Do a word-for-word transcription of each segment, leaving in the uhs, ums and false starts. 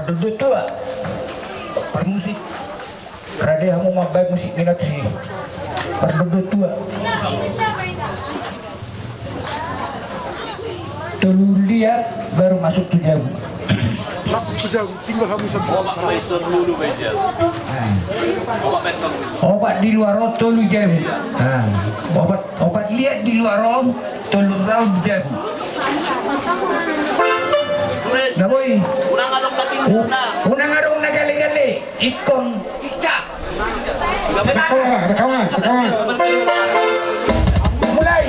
Dodo tua. Parmusik. Rade hamu mambaen musik ni nangkin. Pardodo tua. Tolu liat baru masuk tu jabu. Masuk tu jabu, tinggal hamu satu. Obat bae tolu liat. Obat di luar on tolu jabu. Obat, obat liat di luar on tolu raun jabu. Na boi. Unang adong na gale-gale. Ingkon, ingkon. Rekaman, rekaman, rekaman. Mulai.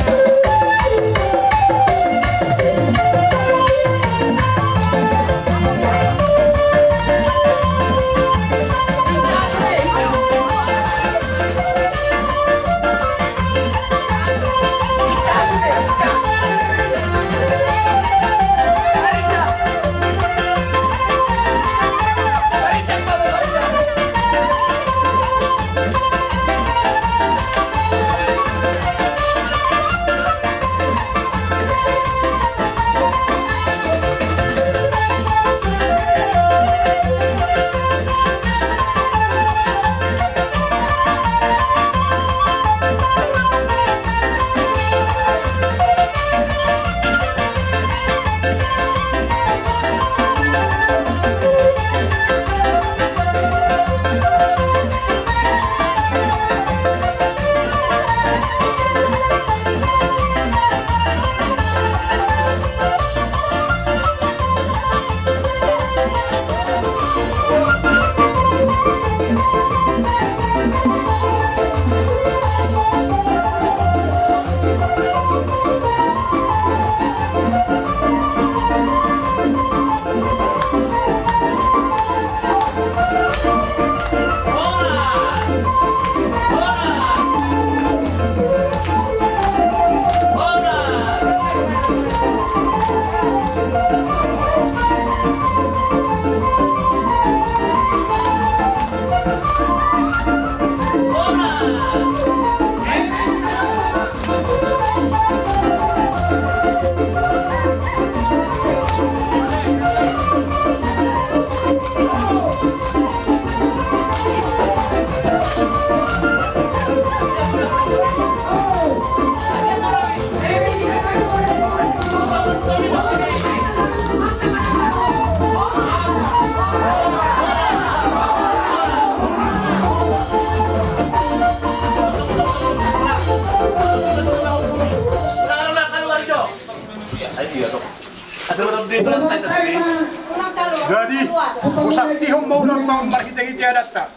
Jadi, husahatihon ma ulaon marhite-hite adatta.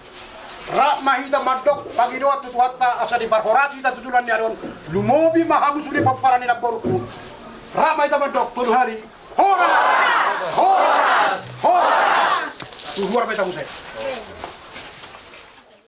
Rap ma hita mandok pangidoan tu Tuhanta asa diparhoras hita tu joloan ni ari on. Lumobi ma hamu sude pomparan ni namborungku. Rap ma hita mandok tolu hali. Horas! Horas! Horas! Tuhuar ma hita muse.